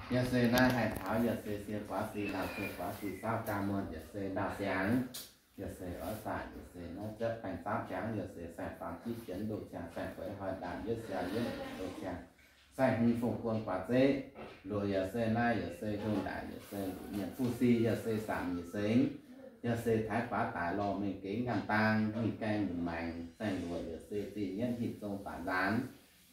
Yaac se naaiv haih taux yaac se sienx guaav sic, lauh sienx guaav sic, saauv jaa muonh yaac se ndau siangx, yaac se oix zaah, yaac se naaiv ziepv baengh zaapv jangx, yaac se saeng-faam jiv jienx ndoh ziangh, saeng-feix hnoi ndaangc yietv siaa yietv ndoh ziangh, saeng-hmz fungx guon guaax zeqv, luoqc yaac se naaiv yaac se hungh ndaangc, yaac se luoqc mienh fuqv si, yaac se saamv nyeic sengx, yaac se taaix guaax daic lorh mengh gengx ngamv dang, hingh gaeng nyungc maengc, saeng-luoqc yaac se zinh nyienv hingh zong faatv nzaanx,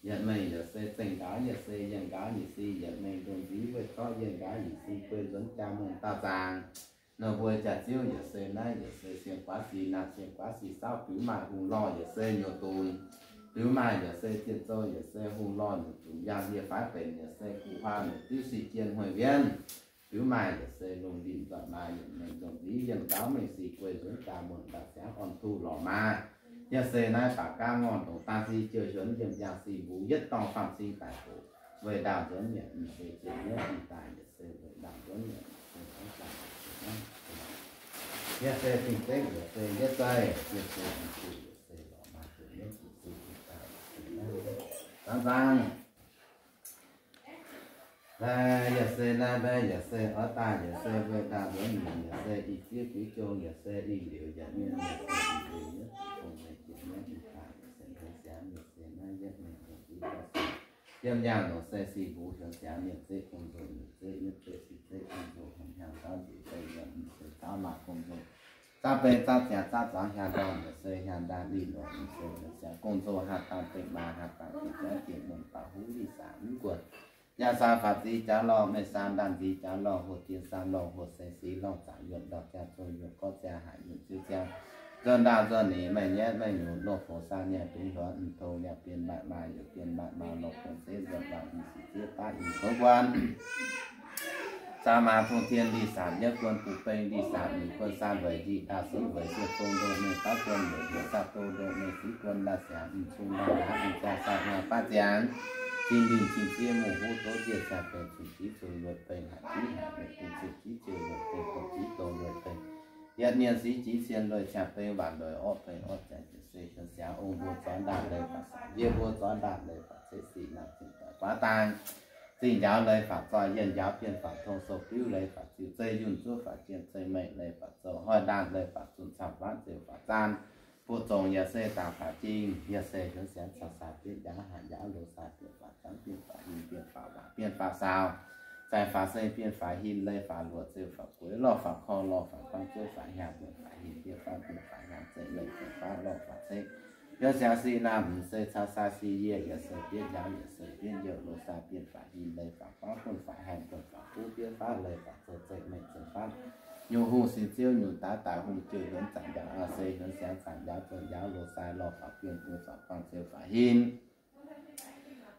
yietc mengh yaac se zengh nqaaux, yaac se yienh nqaaux nyeic si, yietc mengh ndonh nziv weih zorqv yienh nqaaux nyeic si guei nzuonx jaa muonh daauh zaangc. Nor mbuo jaax-ziouv yaac se naaiv yaac se sienx guaav sic, naaiv sienx guaav sic saauv biux maaih hungh lorh yaac se nyuoz dunc, biux maaih yaac se zienh zouv yaac se hungh lorh nyuoz dunc, yangh yie faix benx yaac se guv huaang nyuoz diuv si jien hueix wienv, biux maaih yaac se lungh ndinh nzuonx maaih yietc mengh nzongc nziv yienh nqaaux mengh sic guei nzuonx jaa muonh ndau siangx orn duqv lorz maaz. Yaac se naaiv baac gaanv ngorn ndongc daav si jiouh hiuonx yiem yangh si mbuo yietv dorngh faam cing daic hoc, weih ndaauh nzuonx mietc m'seix ziepc nyeiv dingh daaih yaac se weih ndaauh nzuonx mietc m'seix daaih. Yaac se dingh zeiv yaac se yietv zeiv, yaac se dingh zuqc yaac se lorz maaz ziepc nyeiv dingh zuqc dingh daaih yaac se naaiv. Zaangc zaangc. Yaac se naaiv mbaeqv yaac se oix daaih yaac se weih ndaauh nzuonx mietc yaac se i zieqv biux jong yaac se i liuz yaac mienh yaac se i liuz nyeiv fongc mengh jiex nyeiv i daaih yaac se hiuv siangx yaac se naaiv yietv mengh nzengc i daaih se yiem yangh nor se si mbuo hiuv siangx mienh zeiv gong nzunc nyeic zeiv nyeiv zeiv si zeiv gong nzunc hmz hiaang zaauv nzuqc zeiv yiem se zaauv maaih gong nzunc zaauv bei zaauv ziangx zaauv zaaux hiaang ndorm yaac se hiaang ndaan lih lorqc yaac se hiuv siangx gong nzunc haah daan dengh maa haah daan dengh jaav jiex mungh baac huv lih saanx mv guoqv. Yaac saah faatv ziex jaax lorh, meih saah ndaamv ziex jaax lorh, hoh jiex saah lorh, hoh se sic lorh, zaangc yuonh ndorh jaa zong yuonh gorv ziangx, haaix yuonh ziouc ziangx. Nzuonx ndaauh nzuonx nyic, meih nyaiv meih nyungc, nor fongc saah niaa bingx hiuonx, mv tong niaa bienh maaih maa, yaac bienh maaih maa, nor fongc zeiv nzuonx ndaauh, i sic zieqv baav i tov guan. Zaah maa tong tien lih saanx nyeiv guon, buv beng lih saanx nyeic guon, saah weic njic ndaauh singx weic siec fong ndongh mengh dauh guon, weic hnyouv saah do ndongh mengh sic guon, ndaauh siangx mv cung ndaauh hnaangx mv jaa saah hnyangx baav ziangx. Cing lingh cing zieqv mungh huv dov njiec ziangh bengh cing jiv cun luoqc bengh haic jiv haic luoqc bengh cing jiv cun luoqc bengh dongh jiv dongh luoqc bengh. Yietc mienh sic jiez cien luoqc ziangh bengh waac luoqc orqv bengh orqv ziangx jiex se hiuv siangx ong mbuo zorqv ndaauh leiz faatv saanx, yie mbuo zorqv ndaauh leiz faatv ceix sic naaic zingh daaih guaav dang. Zingh njaaux leiz faatv zoih, yienh njaaux bienh faatv tong, sou biuv leiz faatv ziux, zeiv yunh zuov faatv jien, zeiv mengh leiz faatv zoux, hnoi ndaanh leiz faatv zunh, camv faatv ziux faatv zaanv, buoqc zongc yaac se dangc faatv jingh, yaac se hiuv siangx caux saah bieqc njaaux, haaix njaaux loz saah bieqc faatv zaanv, bieqc faatv hinh, bieqc faatv waac, bieqc faatv saau, zaih faatv seng, bieqc faatv hinh, leiz faatv luoqc, ziux faatv gueix, lorh faatv korv, lorh faatv guaang, zuov faatv hiaang, bieqc faatv hinh, bieqc faatv, bieqc faatv hiaang, zeiv mengh zeiv faatv, lorh faatv ceix. Hiuv siangx sic naamh mv se caux saah sic yie, yaac se bieqc njaaux, yaac se bieqc njoux loz saah, bieqc faatv hinh, leiz faatv guaang, bun faatv haengh, bun faatv buv, bieqc faatv, leiz faatv zoux, zeiv mengh zeiv faatv. Nyungc hungh sin ziouv, nyungc daaix daaih hungh jiouh hiuonx zaangc njaaux, aa se hiuv siangx zaangc njaaux, zoux njaaux loz saah, lorh faatv bienh, bun faatv guaang, ziux faatv hinh.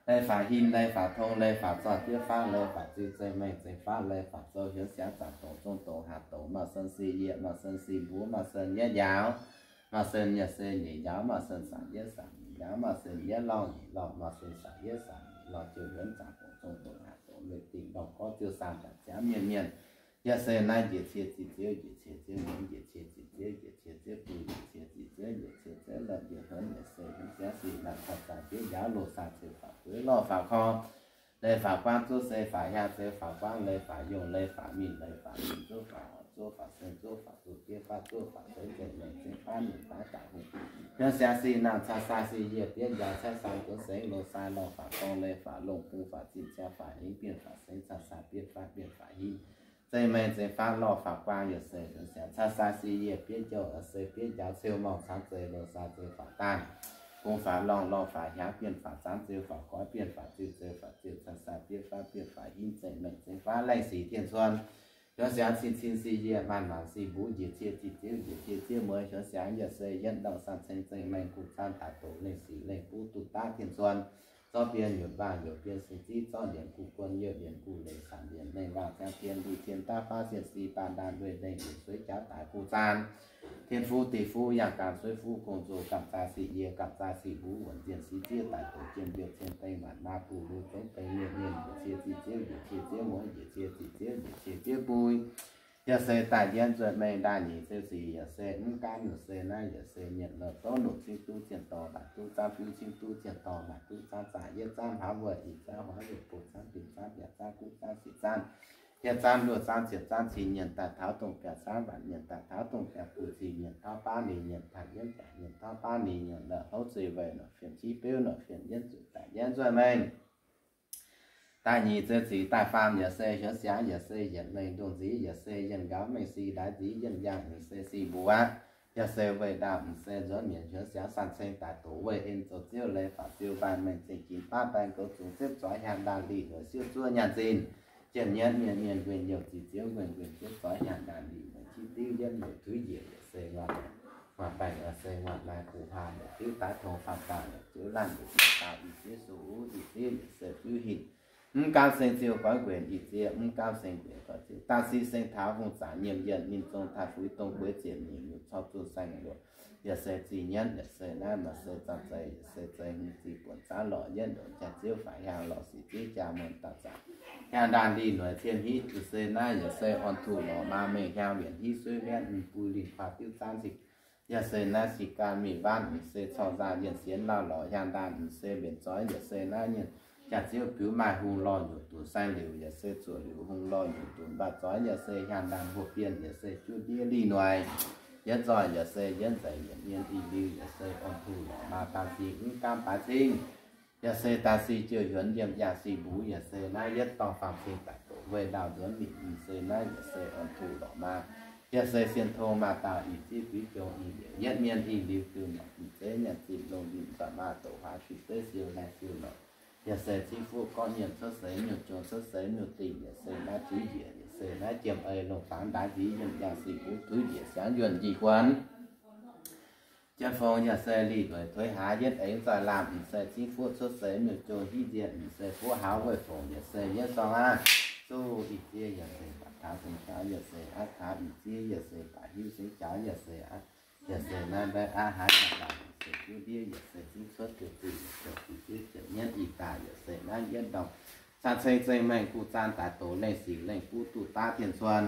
Leiz faatv hinh, leiz faatv tong, leiz faatv zoih, bieqc faatv, leiz faatv ziux, zeiv mengh zeiv faatv, leiz faatv zoux hiuv siangx zaangc dongc zong dongc haac dongc, maaih sen sic yie, maaih sen sic mbuo, maaih sen yietv njaaux, maaih sen yaac se nyeic njaaux, maaih sen saanc yietv saanc nyeic njaaux, maaih sen yietv lorh nyeic lorh, maaih sen saanc yietv saanc nyeic lorh, jiouh hiuonx zaangc dongc zong dongc haac dongc, lueic dingc ndorm gorv ziouc saang daaih ziangx mienh mienh. Yaac se naaiv njiec cie ziqc ziouv, njiec cie ziouv muonz, njiec cie ziqc ziouv, njiec cie ziouv bun, njiec cie ziqc ziouv, njiec cie ziouv lorh, njiec hmz, yaac se hmz siangx sic naamh caux saah bieqc njaaux loz saah, ziux faatv gueix, lorh faatv korv, leiz faatv guaang, zuov se faatv hiaang, zeiv faatv guaang, leiz faatv yongh, leiz faatv mingh, leiz faatv mingh, zuov faatv horc, zuov faatv seng, zuov faatv zuqc, bieqc faatv zuov faatv zeiv, zeiv mengh zeiv faatv, nyungc daaix daaih hungh. Hiuv siangx sic naamh caux saah sic yie bieqc njaaux, caaiv saah zuov sengx, loz saah lorh faatv dorng, leiz faatv longh, bung faatv zinh, ziangx faatv hingv, bienh faatv sengx, caux saah bieqc faatv, bienh faatv hingv, zeiv mengh zeiv faatv, lorh faatv guaang, yaac se hiuv siangx caux saah sic yie bieqc njoux, aa se bieqc njaaux, ciou morngh caangv zeiv, loz saah zeiv faatv daanh, bung faatv lorngh, lorh faatv hiaangx, bienh faatv zaanv, ziux faatv goiv, bienh faatv ziux, zeiv faatv ziux, caux saah bieqc faatv, bienh faatv hingv, zeiv mengh zeiv faatv, laengh sic tien cuon. Hiuv siangx cin cin sic yie, maanc maanc sic mbuo, njiec cie ziqc ziouv, njiec cie ziouv mueiz, hiuv siangx yaac se yietv ndorm saah ceng, zeiv mengh guv zaanv daaih doqc, lengh sic lengh buv duqv daav tien cuon. Zorqv bienh nyutc waah, nyutc bienh sing ziv, zorqv lienc guv guon, yietv lienc guv leiz, saanc lienc lengh waah ziangx tien, luih tien daav baav sienh si, baanh ndaanh lueic lengh yietc sueiv jaav daaix guv zaanv. Tien fuv deic fuv yangh gaanv sueiv fuv gong-zoh, gamh zaah sic yie, gamh zaah sic mbuo, wuonc nzienh sic zieqv daaih doqc jien mbiouh cien dengh maanc maa buh lu zongx beng mienh mienh, njiec cie ziqc ziouv, njiec cie ziouv mueiz, njiec cie ziqc ziouv, njiec cie ziouv bui. Yaac se daaih njienv nzueic mengh ndaaih nyic ziouc sic, yaac se mv gaamv yaac se naaiv, yaac se nyienc lorh zouv nongc cingv duqv zienh dorh, maaih duqv zaamv biuv cingv duqv zienh dorh, maaih duqv zaamv zaqc yietv zaamv hlauv wuov, i zaamv huaav wuov, bun zaamv bienh zaamv biaac zaamv guv zaamv sic zaamv, yietv zaamv luoqc zaamv ziepc zaamv cin nyienc daaih taux dongh biaav zaamv waanc nyienc daaih taux dongh biaav buo cin nyienc taux baav ninh nyienc taux yietv baeqc nyienc taux baav ninh nyienc lorh houv zuiz weih nor fiem jiv beuv nor fiem yienv zuqc daaih njienv nzueic mengh. Daaih nyic ziouc zic daaih faam yaac se hiuv siangx yaac se yietc mengh ndongh nziv yaac se yienh nqaaux mengh si ndaix nziv yienh yangh yaac se si mbuo aqv. Yaac se weih ndaauh m'se nzuonx mienc hiuv siangx san ceng daaih doqc weih en zoux ziouv leiz faatv ziu mbaanh mengh zingh ginx baav baeng goux zungx ziepv zoix hiaang ndaanh lih weic siouv zuov nyaanh zinh. Jiem nyienv mienh mienh nquenh youh ziqc ziouv nquenh nquenh ziepv zoix hiaang ndaanh lih weic qiex diuv yietv mouc tuix njiec yaac se nguaaic, nguaaic baengc yaac se nguaaic maaih guv hlaax mouc diuv daaih tong faam daauh yaac ziouv laanh mbuo daauh i ziev suv i ziev yaac se fiuv hinc. Mv gaamv seng ziouv goiv nquenc i ziev, mv gaamv seng nquenc goiv ziouv. Daaih si seng taux hungh zaqc nyiemc yienc ninh zong taaih fuix dongh gueix ziepc nyeic nyutc corc zunh saeng luoqc. Yaac se zih nyienv yaac se naaiv maaih se zanh zei yaac se zei hungh zih buonc zaanv lorqc yietv ndongc jaax ziouv faix hiaang lorqc sic ziev jaa muonc dauh zaqc. Hiaang ndaanh lih noic cien hiv yaac se naaiv yaac se orn tuh lorqc maa mengh hiaang wienc hiv suiv wienv mv bui lingh kuaah diuv zaanv cing. Yaac se naaiv sic gaam mingh waanv mv se corc nzaah yienh sienx lauh lorqc hiaang ndaanh mv se mbenc zoix yaac se naaiv nyienh jaax ziouv biux maaih hungh lorh nyutc dunc saeng liuc yaac se zuoqc liuc hungh lorh nyutc dunc mbaac zoix yaac se hiaang ndaanh mbuo bienh yaac se juv ndiev lih noic. Yietv nzoih yaac se yietv nzeic yietc mienh ih liuz yaac se orn tuh lorqc maa daaih si mv gaamv baaix cingv. Yaac se daaih si jiouh hiuonx yiem yangh si mbuo yaac se naaiv yietv dorngh faam cing daaih doqc weih ndaauh nzuonx mingh mv se naaiv yaac se orn tuh lorqc maa. Yaac se sien tong maaih dauh ih ziev biuv jong ih liouc yietv mienh ih liuz diuh norqc mv zeiz nyanc zinh longh linh nzauc maa doqc huaax qiex zeiv siou laih siou lorqc. Yaac se cingv fuqv gorqv nyiemc cuotv seix nyuoz jong cuotv seix nyuoz dingh yaac se naaiv zuiz njiec yaac se naaiv jiem ei longh fangx ndaix nziv yiem yangh si mbuo zuiz njiec siangx yuonh njiec guonx. Jien fong yaac se lih weic tuix haaix yietv eix nzoih laamh mv se cingv fuqv cuotv seix nyuoz jong hiv nzienh mv se fuqv hauz weih fongc yaac se yietv sorng aqv. Zuqv ih ziev yaac se baac taux seng jaux yaac se aqv, taux ih ziev yaac se baac hiuv seng jaux yaac se aqv. Yaac se naaiv mbaeqv aqv haaix jaax daaih yaac se juv ndiev yaac se cingv cuotv jiex zinh yaac se ih ziev ziepc nyienv ih daaih yaac se naaiv yietv ndorm caan ceng zengh mengh guv zaan daaih doqc lengh sic lengh buv duqv daav tien cuon.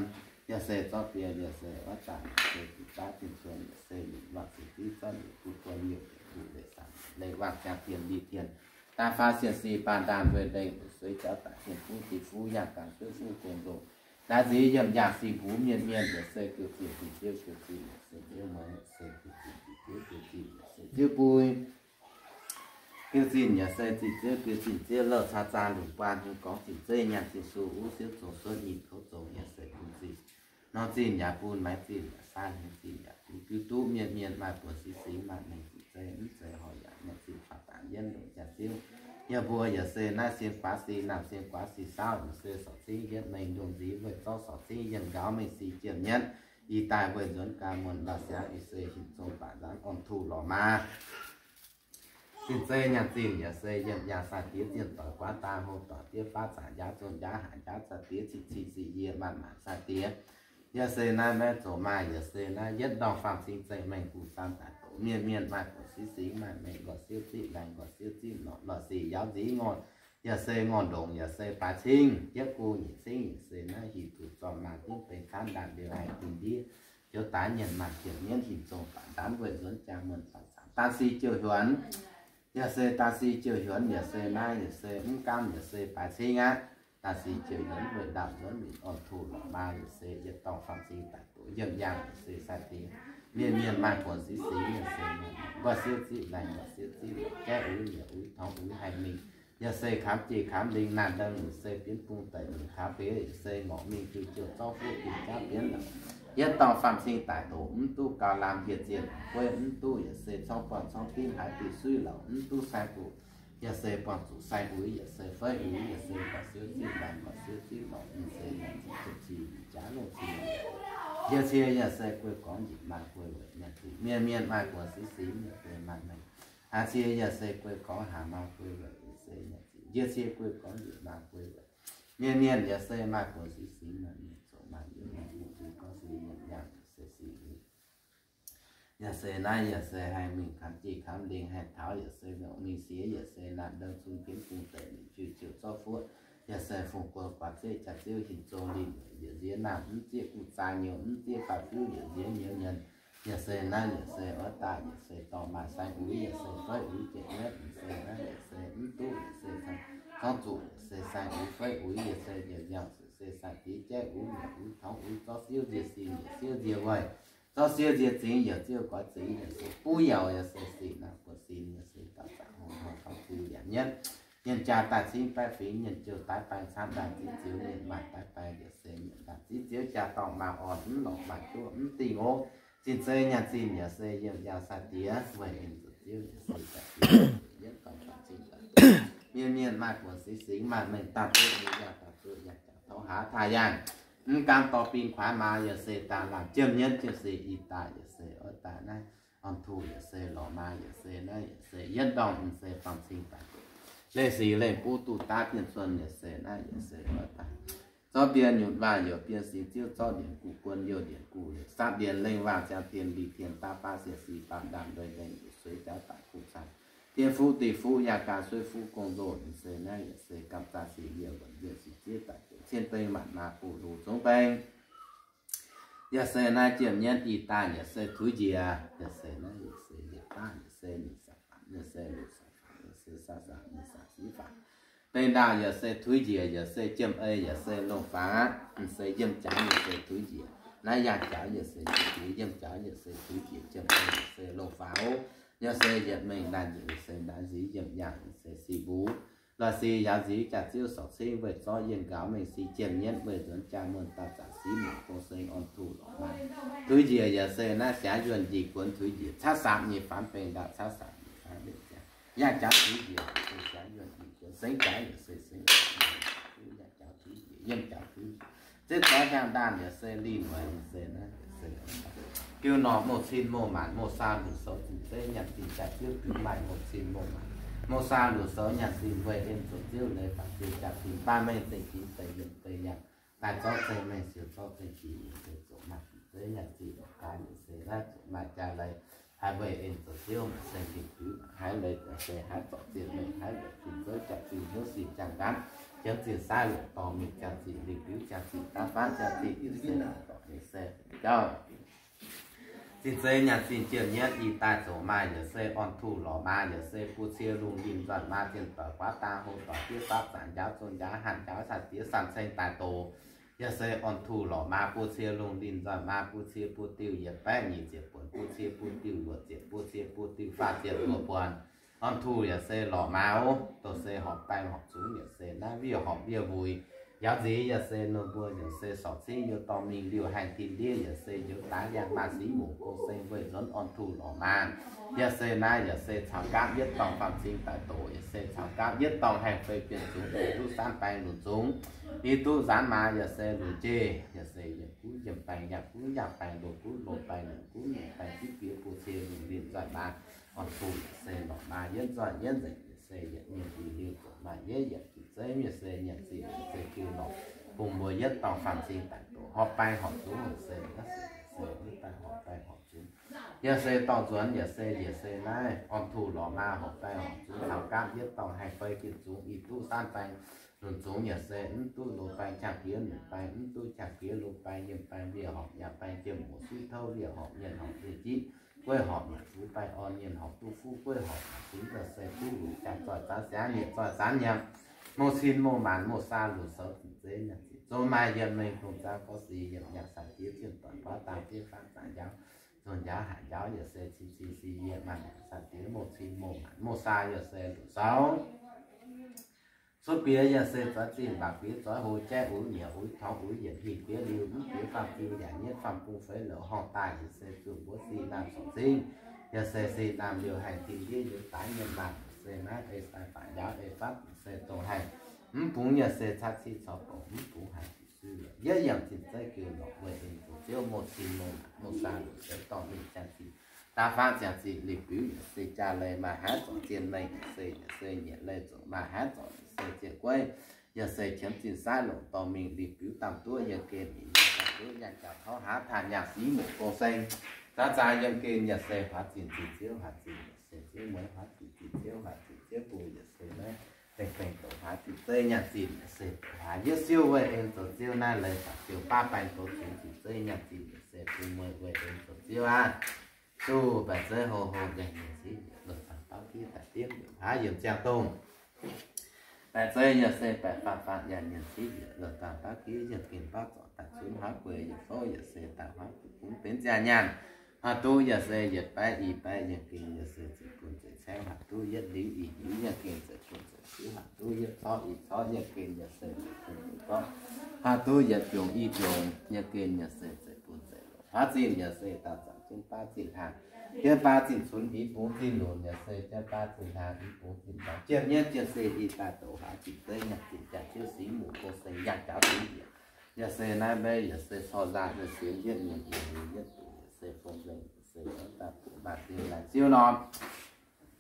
Yaac se zorqv bieqc yaac se oix zaangc yaac se duqv daav tien cuon yaac se lingc wangc se div zorqv liuz buv buon liouh yaac duqv leiz saangc leiz wangc jangx tien lih tien. Daaih faaux sienx sic baanh ndaanh weih leiz sueix jaux daaih tien fuqv dinh fuqv yangh ganh sueiv fuqv gong ndoh. Naaiv nziex yiem yangh sic mbuo mienh mienh yaac se giuv zinh dinh ziouv giuv zinh yaac se ziouv mueiz yaac se giuv zinh dinh ziouv giuv zinh yaac se ziouv bui. Giuv zinh yaac se zinh ziouv giuv zinh ziouv louh caa zaah lunc buaan hnyouv gorngv zinh zeiv nyaanh zinh suv uv siouv zong suotv nyinh kouv zong yaac se bun zinh. Nor zinh yaac bun maaiz zinh yaac saah hnyouv zinh yaac bun biuv duqv mienh mienh maaih buonc sic singx maaih mengh zinh zeiv mv zeiz horc yaac nyanc zinh faaux dangx yienv longc jaax ziouv. Yie mbuo yaac se naaiv sien guaav sic naamh sien guaav sic saauv yaac se sorc cingv yietv mengh ndongh nziv weih zorqv sorc cingv yienh nqaaux mengh sic jiem nyienv. Ih daaih weih nzuonx gaax muonc lorz siangx ih se hinc zong baac nzangv orn tuh lorqc maa. Zinh zeiv nyaanh zinh yaac se yiem yangh sai-diex zienh doic guaav daaih hlo doic diev baav zaangc njaaux zong njaaux haaix njaaux sai-diex cing cing sic yie maanc maanc sai-diex. Yaac se naaiv maiv zoux maaih yaac se naaiv yietv ndorngh faam cing zengh mengh guv zaan daaih doqc mienh mienh maaih buonc sic singx maaih mengh nqorqc siouv ziqv laengz nqorqc siouv ziqv norqc lorqc sic yaauz nziv ngorc. Yaac se ngorc ndongc yaac se baaix cingv yietv gu nyic cingv yaac se naaiv hih duqv zorng maaih dingv benx kaanv ndaanh liuz haih dinh ndiev joux daaix nyienc maanc jiem nyienv hinc zong baac ndaanv weih nzuonx jaa muonc baac zaangc daaih si jiouh hiuonx. Yaac se daaih si jiouh hiuonx yaac se naaiv yaac se mv gaamv yaac se baaix cingv aqv. Daaih si jiouh hiuonx weih ndaauh nzuonx mingh orn tuh lorqc maa yaac se yietv dorngh faam cing daaih doqc yiem yangh yaac se sai-diex. Mienh mienh maaih buonc sic singx yaac se nqorqc siouv ziqv laengz nqorqc siouv ziqv lorqc jaiv uix yaac uix torngx uix haih mingh. Yaac se kamx jiex kamx lingh naanh ndengh yaac se bienv bung deic mingh kaux beix yaac se ngorc mingh jiu jiouh zorqv fuqv dinh jaav bienv lorqc. Yietv dorngh faam cing daaih doqc mv duqv gauh lamh hieh zienh gueiv mv duqv yaac se corngv buangh corngv dimv haaix diuh suiv lorqc mv duqv saeng-buqc. Yaac se buangh zuqc saeng-uix yaac se feiv uix yaac se nqorqc siouv ziqv laengz nqorqc siouv ziqv lorqc mv se nyanc ziqc ziepc cing jaav longh cing. Yie cie yaac se guei gorngv njiec maaih guei weic nyanc ziqc mienh mienh maaih buonc sic singx yaac se maaih mengh. Haaix cie yaac se guei gorngv haaix maaih guei weic yaac se nyanc ziqc. Yie cie guei gorngv njiec maaih guei weic mienh mienh yaac se maaih buonc sic singx maaih mengh zoqc maaih yiem maaih guv ziux gorngv se yiem yangh yaac se sic uix. Yaac se naaiv yaac se haih mingh kamx jiex kamx lingh haih taux yaac se ngorc mingh siex yaac se naanh ndengh cun bienv bung deic mingh jiu jiouh zorqv fuqv. yaac se fungx guon guaax zeiv jaax ziouv hinc zong linh, yaac nziex naamh mv zieqv guv zaax nyouz, mv zieqv baav fiuv, yaac nziex nyouz nyienz. Yaac se naaiv yaac se oix daaih yaac se dorh maaih saeng uix, yaac se faiv uix jiex nyetv, yaac se naaiv yaac se mv duqv, yaac se zorngv zuqc, yaac se saeng uix faiv uix, yaac se nyiemc yangh, yaac se saeng diex jaiv uix, nyiemc uix tongx uix, zorqv siouv nzie sin, nyiemc siouv nzie weih, zorqv siouv nzie zingx, yaac ziouv goix zingx, yaac se buv yaauc, yaac se sic naamh buoz sin, yaac se dauh zaqc hungh hnoi tongx ziu yaac nyetv, nyiemc jaax daaih cingv baeqv fingx, nyiemc jouh daaih baeng camv, ndaangc ziex zioux nyiemc maaih daaih baeng, yaac se nyiemc ndaangc ziex zioux jaax dorngh maaih orn, mv lorqc maaih juoqv, mv dingh ov. Zinh zei nyaanh zinh yaac se yiem yangh sai-diex, weih en zoux ziouv, yaac se jaax zinh yietv dorngh faanh cing daaih, mienh mienh maaih buonc singx singx, maaih mengh daaih zuoqv, mienh yangh daaih zuoqv, yangh jaax tov haaix taaih yangh. Mv gaamv dorh bing kuaaiv maa, yaac se daaih laanh jiem nyietv jiem sic i daaih, yaac se oix daaih naaiv orn-tuh, yaac se lorqc maa, yaac se naaiv yaac se yietv ndorngh, yaac se dorngh cing daaih, leih sic leih buv duqv daav bienh cuon, yaac se naaiv yaac se oix daaih zorqv bienh nyutc waac, youc bienh singx ziouv, zorqv ndienx guv guon, youc ndienx guv liouc, saapv ndienx lengh waac, ziangh tien li tien, daav baav siec si, baamh ndaamv nduei nzengc, sueix jaax daaih kuv caaix, tien fuqv deic fuqv, yaac gaax sueiv fuqv gong nzoh, yaac se naaiv yaac se gamh zaax sic, yie wuonc yie sic ziev daaih, cien deng maanc maa buv lungh zungv beng. Yaac se naaiv jiem nyietv i daaih, yaac se tuix njiec, yaac se naaiv yaac se yietc daaih, yaac se nyic sac faanx, yaac se luoqc sac faanx, yaac se saah sac, nyic sac siqv faanx. Beng ndaauh yaac se tuix njiec, yaac se jiem ei, yaac se longh faaux aqv. Yaac se yiem jaax yaac se tuix njiec, naaiv yangh jaax yaac se tuix njiec, yiem jaax yaac se tuix njiec, jiem ei yaac se longh faaux ov. Yaac se yietc mengh naaiv njiec, yaac se naaiv nziv yiem yangh, yaac se sic mbuo lorqc sic yaac nziv jaax ziouv sorc cingv weih zorqv yienh nqaux mengh sic jiem nyietv weih nzuonx jaa muonh daaih zaqc siqv muoc gong seng orn-tuh lorqc maa. Tuix njiec yaac se naaiv siangx yuonh njiec guonx tuix njiec, caaiv saamv nyei faanx beng ndaauh, caaiv saamv nyei faanx mbenc ziangx. Yangh jaax tuix njiec yaac se siangx yuonh njiec guonx, sengx jaax yaac se sengx, yangh jaax tuix njiec, yiem jaax tuix njiec, zieqv zoix hiaang ndaanh yaac se lingh mueic, yaac se naaiv yaac se giu norqc mouh cin mouh maanc mouh saa lunc soux zinh zeiv nyaanh zinh jaax ziouv biux maaih mouh cin mouh maanc mouh saa lunc soux nyaanh zinh weih en zoux ziouv leiz faatv ziouv jaax zinh baamh mengh zengc jiex deix yiem deix yangh daaih zorqv zengc mengh siou zorqv zengc jiex yiem deix zoux maaih zinh zeiv nyaanh zinh lorqc gaax yaac se naaiv zoux maaih jaa leiz haiz weih en zoux ziouv maaih seng dingc biux haiz leiz yaac se haiz zorc zienh mengh haiz weic zinh zouv jaax zinh hnyouv sin jaang nqaatv jienv zinh saaiv longc dorh mingh jaax zinh lingh biux jaax zinh daav faanv jaax zinh yaac se dorc yaac se jauv. Zinh zeiv nyaanh zinh jiem nyietv i daaih zoux maaih yaac se orn-tuh lorqc maa, yaac se buo cie lungh linh nzoih maa, zinh doic guaav dang hlo doic diev faatv zanc njaaux zong njaaux hanc njaaux caux diex san ceng daaih doz. Yaac se orn-tuh lorqc maa, buo cie lungh linh nzoih maa, buo cie buo diuh yietc baeqv nyic ziepc buonc, buo cie buo diuh luoqc ziepc, buo cie buo diuh faah ziepc luoqc buonc. Orn-tuh yaac se lorqc maa ov, doz se horpc baengh horpc zungx yaac se naaiv wiev horpc wiev mbuix. Njaaux nziez yaac se ninh mbuo yaac se sorc cingv yiem dorngh mingh liuh haengh tin ndiev yaac se njoux daaix yangh maaih siqv muc gong seng weih nzuonx orn-tuh lorqc maa. Yaac se naaiv yaac se caux gaamv yietv dorngh faam-cing daaih doqc, yaac se caux gaamv yietv dorngh haengh fei bienh zungx, i duqv saanv baeng lunc zungx, i duqv nzaanx maa yaac se lunc jeiv, yaac se yiem guv yiem baeng yangh guv yangh baeng, longc guv longc baeng, longc guv longc baeng, zipv bieqc buo cie lungh linh nzoih maa. Orn-tuh yaac se lorqc maa, yietv nzoih yietv nzengc, yaac se yietc mienh i liuh zoqc maaih yietv yietc zinh zeiv, yaac se nyanc zinh yaac se jiu lorqc, bungx mbuo yietv dorngh faam-cing daaih doqc, horpc baengh horpc zungx yaac se, yaac se, yaac se yietv daaih horpc baengh horpc zungx. Yaac se dorh nzuonx yaac se, yaac se naaiv orn-tuh lorqc maa, horpc baengh horpc zungx caux gaamv yietv dorngh haengh fei bienh zungx, i duqv saanv baeng lunc zungx yaac se, mv duqv lungh baeng qangx jiex lunc baeng, mv duqv qangx jiex lungh baeng, yiem baeng wiev horpc, yangh baeng jiem muoz suiv touv, wiev horpc, mienh horpc, wiev jitv, gueiv horpc, mienh fuv baeng orn, mienh horpc duqv fuv, gueiv horpc, mienh fuv yaac se duqv lunc, jangx zoih zanv siangx, nyieqc zoih zanv nyiemc, mouh cin mouh maanc mouh saa lunc soux zinh zeiv nyaanh zinh zoux maaih yiem mengh dongh zaang gorngv sic yiem yangh sai-diex zinh doic guaav dang diev faanv zaangc njaaux zong njaaux haic njaaux yaac se cin cin si yiem maaih yangh sai-diex mouh cin mouh maanc mouh saa yaac se lunc soux. Cuotv bieqc yaac se zoix zinh mbac bieqc zoix hlo jaiv uix nyiec uix tongx uix yienc hingh bieqc liuz mv bieqc faam-ziu yaac nyetv faam-bung feix lorqc horngh daaih yaac se zuqc mbuov sin naamh sorc cingv, yaac se sin naamh liouh haengh tin ndiev njoux daaix mienh maanh yaac se naaiv ei sai faatv njaaux ei fatv yaac se dongh haengh mv bungx yaac se caqv ciqv caux dongc mv bungx haiz zuqc suiv lorqc. Yietv yiem zinh zeiv geu lorqc weih en zoux ziouv mouh cin mouh maanc mouh saa lunc soux dorngh mingh jangx zinh daav faanv jangx zinh lingh biux yaac se jaa leih maaih haaix zorc zienh mengh yaac se, yaac se nyiec leih zoqc maaih haaix zorc yaac se zienh gueiv, yaac se qiemx zinh saaiv longc dorngh mingh lingh biux damh duqv yiem gen nyic yiem damh duqv yangh jaux tauv haav taaih nyaanh siqv muc gong seng. Daav zaang yiem gen yaac se huaax zinh zinh ziouv huaax zinh yaac se ziouv mueiz huaax zinh zinh ziouv huaax zinh ziouv bung yaac se naaiv Baengh baengh douz huaav zinh zeiv nyaanh zinh se douz huaav yietv siouv weih en zoux ziouv naaiv leiz faatv ziouc baav baengh douz zungx zinh zeiv nyaanh zinh se bun meih weih en zoux ziouv aqv. Duqv baeqc zeiv hlo hlo nyaanh nyaanh civ yietc, loz-dangx baauv giev daaih diemv yietc huaav yiem ziangh dongh. Baeqc zeiv yaac se baeqc faam faam nyaanh nyaanh civ yietc, loz-dangx baauv giev yiem gengh baauv zorc daaih zunv huaav gueix yietc fouv yaac se daaih huaav gueix bungx benx ziangh nyaanh. Huaav duqv yaac se yietc baeqv i baeqv yiem gengh yaac se ziepc bun ziepc caeqv, huaav duqv yietv liuz i liuz yiem gengh ziepc bun ziepc liuz, huaav duqv yietv corc i corc yiem gengh yaac se ziepc bun ziepc corc, huaav duqv yietv jungx i jungx yiem gengh yaac se ziepc bun ziepc longc. Huaav zinh yaac se daaih zaangc jienv baav zinh hlaang, jienv baav zinh cunx i bungx zinh lunc yaac se jienv baav zinh hlaang i bungx zinh longx. Jienv mienv jienv se i daaih douz huaav zinh zeiv nyaanh zinh jaax ziouv singx muc gong seng yangh jaax zinh yietc. Yaac se naaiv mbaeqv yaac se corc nzaah yaac sienx yietv nyeic yietc nyeic yietv duqv yaac se fong nzengc yaac se daaih buatc maaih siou laengz siou norm.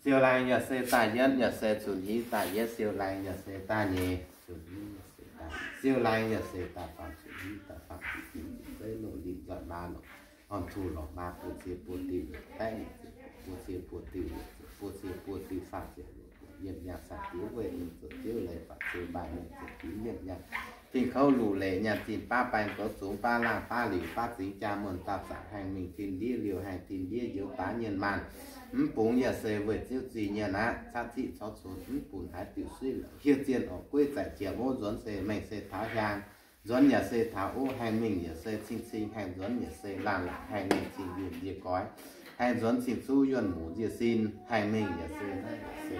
Siou laengz yaac se daaih yietv yaac se cunx hiv daaih yietv siou laengz yaac se daaih nyeic cunx hiv yaac se daaih siou laengz yaac se daaih faam cunx hiv daaih faam cunx hiv zeiv longc linh nzoih maa longc orn tuh lorqc maa buo cie buo diuh baeqv buo cie buo diuh buo cie buo diuh faam ziepc luoqc buoc yiem yangh saeng-diev weih en zoux ziouv leiz faatv ziouc mbaaih mengh ziepc fingx yiem yangh fingx kouv luc leiz nyaanh zinh baav baengh douz zungx baav laangh baav liuc baav zingx jaa muonh daauh zaangc haengh mingh tin ndiev liouh haengh tin ndiev njoux baav nyienh maanh. Mv bungx yaac se weic ziouv zih nyienh aqv. Caqv ciqv corc cunx mv bun haaix diuc suiv lorqc. Hieh zienh orqc gueiv zaaic jiex wuov nzuonx se mengh se taux hiaang, nzuonx yaac se taux wuov haengh mingh yaac se cing-cing haengh nzuonx yaac se laangh laangc haengh mingh cing yunh nzie goix, haengh nzuonx cing zuqv yunh muc nzie sin haengh mingh yaac se naaiv yaac se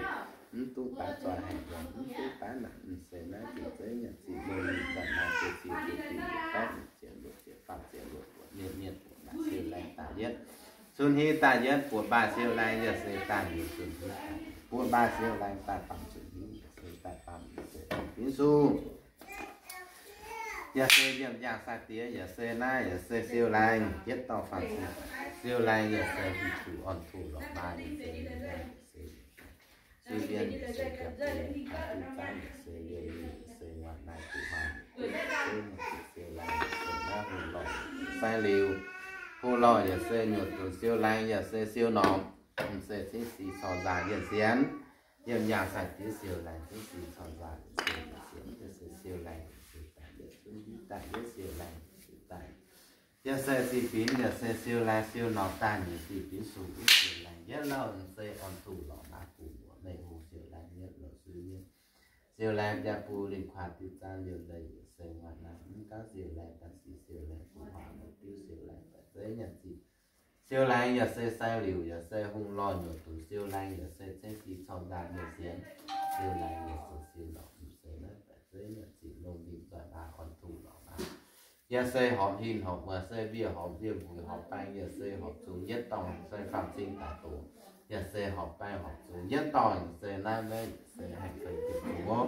mv duqv daaih zoih haengh nzuonx mv duqv daaih naanc se naaiv zinh zeiv nyaanh zinh longh linh nzaih naaiv buo cie buo diuh yietc baeqv nyeic ziepc luoqc ziepc faam ziepc luoqc buoc mienh mienh buoqc maaih siou laengz daaih yietv cunx hiv daaih yietv buoqc mbaaih siou laengz yaac se daaih nyeic cunx hiv daaih buoqc mbaaih siou laengz daaih faam cunx hiv yaac se daaih faam yaac se daaih binv sung. Yaac se yiem yangh saeng-diev yaac se naaiv yaac se siou laengz yietv dorh faam siou, siou laengz yaac se hieh zuqc orn tuh lorqc maa yaac se yiem yangh yaac se suiv mbienv yaac se jaax-deix, haaix duqv zaanv yaac se yiem mingh yaac se nguaaic naaiv duqv huaang, siou laengz yaac se naaiv hungh lorh sai liuz, hungh lorh yaac se nyuoqc dunx siou laengz yaac se siou norm, se cingv si corc nzaah yienh sienx. Yiem yangh saeng-diev siou laengz cingv si corc nzaah yienh sienx, yaac se siou laengz yaac se daaih yietv cunx hiv daaih yietv siou laengz yaac se daaih yaac se zih binx yaac se siou laengz siou norm daaih nyeic zih binx sung wuov siou laengz yietv louh se orn tuh lorqc maa buc muoc mengh hungh siou laengz yietv louh suiv mbienv. Siou laengz jaa bun linh kuaaiv diuh zaanv liouh leiz yaac se nguaaic naaiv mv gaamv siou laengz daaih sic siou laengz guv huaang maiv diuv siou laengz baeqc zeiv nyaanh zinh siou laengz yaac se sai liuc yaac se hungh lorh nyuoqc dunx siou laengz yaac se cingv si corc nzaah yienh sienx. Siou laengz yaac se siou norm se naaiv baeqc zeiv nyaanh zinh longh linh nzoih maa orn tuh lorqc maa yaac se horpc hin horpc muoz se wiev horpc wiev mbuix horpc baeng yaac se horpc zungx yietv dorngh se faam cing daaih doqc yaac se horpc baeng horpc zungx yietv dorngh se naaiv maiv se haengh fei diuc zungx wuov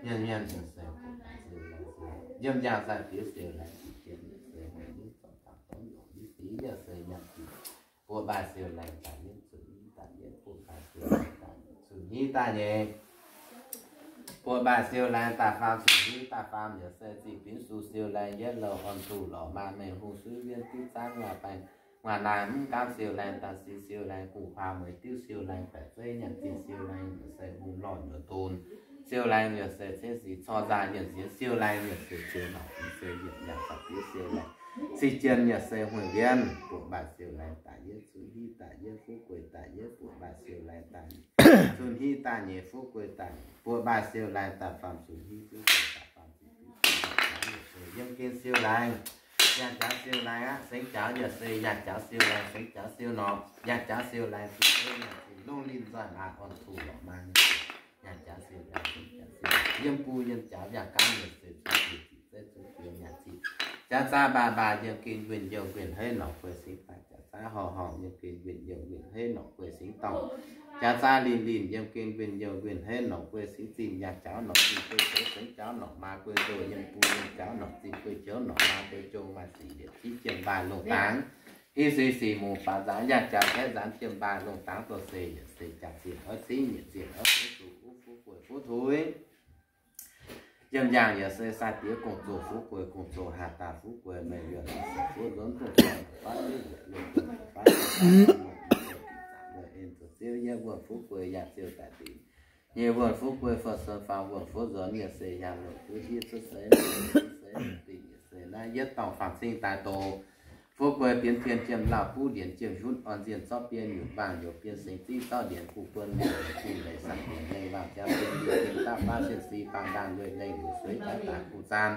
mienh mienh yaac se buoqc maaih siou laengz siou. Yiem yangh saeng-diev siou laengz zinh jien yaac se hungh yietv zorc dangx dorv nyungc yietv dingx yaac se nyaanh zinh buoqc mbaaih siou laengz daaih yietv cunx hiv daaih yietv buoqc mbaaih siou laengz daaih cunx hiv daaih nyeic buoqc mbaaih siou laengz daaih faam cunx hiv daaih faam yaac se zih binx sung siou laengz yietv louh orn tuh lorqc maa mengh hungh suiv mbienv diuv zaanv nguaaic baeng nguaaic naaiv mv gaamv siou laengz daaih sic siou laengz guv huaang maiv diuv siou laengz baeqc zeiv nyaanh zinh siou laengz yaac se hungh lorh nyuoqc dunx siou laengz yaac se cingv si corc nzaah yienh sienx siou laengz yaac se siou norm se yiem yangh saeng-diev siou laengz zinh jien yaac se hungh mbienv buoqc mbaaih siou laengz daaih yietv cunx hiv daaih yietv fuqv guei daaih yietv buoqc mbaaih siou laengz daaih cunx hiv daaih nyeic fuqv guei daaih buoqc mbaaih siou laengz daaih faam cunx hiv fuqv guei daaih faam cunx hiv yiem gengh siou laengz yangh jaax siou laengz aqv. Sengx jaux yaac se yangh jaux siou laengz, sengx jaux siou norm yangh jaux siou laengz, zinh zeiv nyaanh zinh longh linh nzoih maa orn tuh lorqc maa nyei. Yangh jaux siou laengz, sengx jaux siou yiem bung yiem jaux yangh gaanv yaac se zinh zeiv zungv jiex nyaanh zinh. Jaux zaax mbaac mbaac yiem gengh nquenh youh nquenh heiv norqc guei singx daaih, jaux zaax horngc horngc yiem gengh nquenh youh nquenh heiv norqc guei singx dorngh, jaux zaax linh linh yiem gengh nquenh youh nquenh heiv norqc guei singx zinh, yangh jaux norqc zinh guei joux, sengx jaux norqc maa guei ndoh, yiem bung yiem jaux norqc zinh guei joux, norqc maa guei jong maaih sic liepc jiv jiem mbaaih lungh dangx. Hiv sic sic mungc faaux nzaanx, yangh jaux kaeqv nzaanx jiem mbaaih lungh dangx doh se, yaac se jaax zinh oix cingv nyiec zinh oix cingv zuqc wuov fuqv guei fuqv tuix. Yiem yangh yaac se sai diex gong-zoh fuqv guei, gong-zoh haah daaih fuqv guei, meih yuonh fuqv nzuonx dongh faanv, faanv, faanv, en zoux ziouv yiem wuov fuqv guei yaac ziouc daaih dingc. nyei wuonh fuqv guei, fou sou faam wuonh fuqv nzuonx, yaac se yangh longc duqv ndiev cuotv seix, seix dingc, yaac se naaiv yietv dorngh faam-cing daaih doqc. Fuqv guei bienx tien jiem lauh buv ndienx jiem hunv orn nzienh zorqv biei nyutc mbaangh youz biei singx ziv zorqv ndienx guv buonv mienh youz zinh leiz sanc ndienx lengh laangh jaa bun ndiev jiem daav baav sienh si baamh ndaangh lueiz lengh luoqc sueiv jaax daaih kuv zaanv.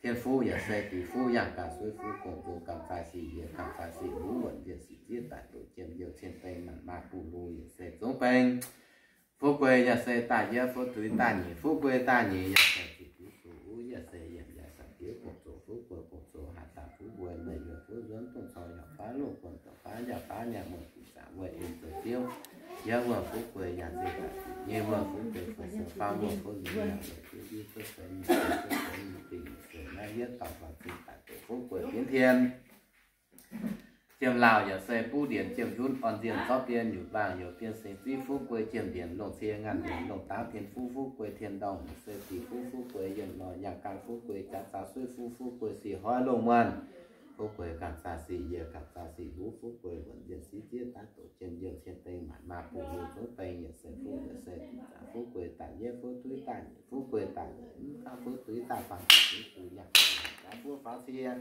Tien fuqv yaac se diqc fuqv yangh gaax sueiv fuqv gong-zoh gamh zaih sic yiec gamh zaih sic luv wuonc nzienh sic ziev daaih doqc jiem youh cien deng maanc maah buv lu yaac se zungv beng. Fuqv guei yaac se daaih yietv fuqv tuix daaih nyeic, fuqv guei daaih nyeic yaac se ziqc diuv zuqc uv yaac se yiemc yaac sanc diuv gong-zoh fuqv guei gong-zoh haih daaih fuqv guei meih yuonh fuqv nzuonx dongh cong yaac faav loh guon dongh faav yaac faav nyaanh muonh ziqc zaangc wuov en zoux ziouv. Yietv wuonh fuqv guei yaac se daaih nyei wuonh fuqv guei fou sou faam wuonh fuqv nzuonx yaac se diuv diuv cuotv seix nyeic cuotv seix nyeic dingc se naaiv yietv dorngh faam-cing daaih doqc fuqv guei bienx tien jiem lauh yaac se buv ndienx jiem hunv orn nzienh zorqv biei nyutc mbaangh youz biei singx ziv fuqv guei jiem ndienx longc cie ngaanh ndienx longc dangv tien fuqv fuqv guei tien ndorngh yaac se diqc fuqv fuqv guei yienh lorh yangh ganh fuqv guei jaax zaaux sueiv fuqv fuqv guei sic hoiv loh muonh. Fuqv guei gamh zaih sic yiec gamh zaih sic luv fuqv guei wuonc nzienh siv ziev daav doqc jiem youh cien deng maanc maah buv lu zungv deng yaac se fuqv yaac se diqc zaangc fuqv guei daaih yietv fuqv tuix daaih nyeic fuqv guei daaih nyeic mv gaav fuqv tuix daaih faam ziqc diuv zuqc yangh gaax fuqv faaux cie.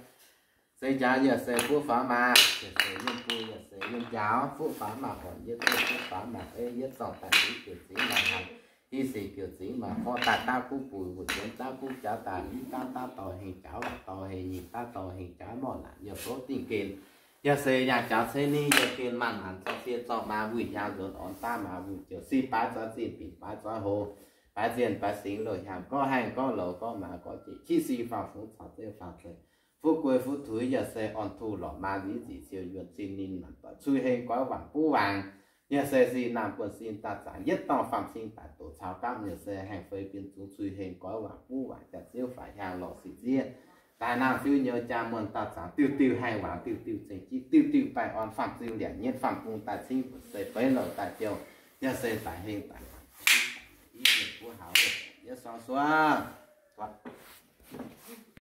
Seix jaax yaac se fuqv faaux maah, yaac se yiem bung yaac se yiem njaaux, fuqv faaux maah orn yietv duqv fuqv faaux maah ei yietv zorngh daaih diuv diuc zingx maaih hanh, i sic diuc zingx maaih forv daaih daav kuv bun wuov nzuonx daav kuv jaax daaih mv daav daav dorh heng jaax waac dorh heng nyingh daav dorh heng jaax morc naanc yaac fouv dingh gen. Yaac se yangh jaax ceix ni yaac gen maanc hanh zorqv fiev zorqv maa wuic hiaang nzuonx orn daav maa wuic ziouc si baaix zoix zinh binc baaix zoix hoz, baaix zienh baaix singx loz hiaang gorqv haengh gorqv louz gorqv maa gorqv jeic qiex si faam fungx caux zeiv faam zeiv. Fuqv guei fuqv tuix yaac se orn tuh lorqc maa nziv zic siou yuonh zinh ninh maanc doic cui heng goiv waangc buv waangc. Yaac se sin naamh buonv sin daaih zaangc yietv dorngh faam-cing daaih doqc caux gapv yaac se haengh fei bien zungx cui heng goiv waangc buv waangc jaax ziouv faix hiaang lorqc sic ziev. Daaih nangh fiuv nyouz jaa muonh daaih zaangc diuh diuh haengh waangc diuh diuh zengc jiv diuh diuh baengh orn faam-ziu liangc nyetv faam-bung daaih cingv mbuoqc se beiv louh daaih jouh. Yaac se daic heng daic waanc i mienh buv haux yietv suangx suangx.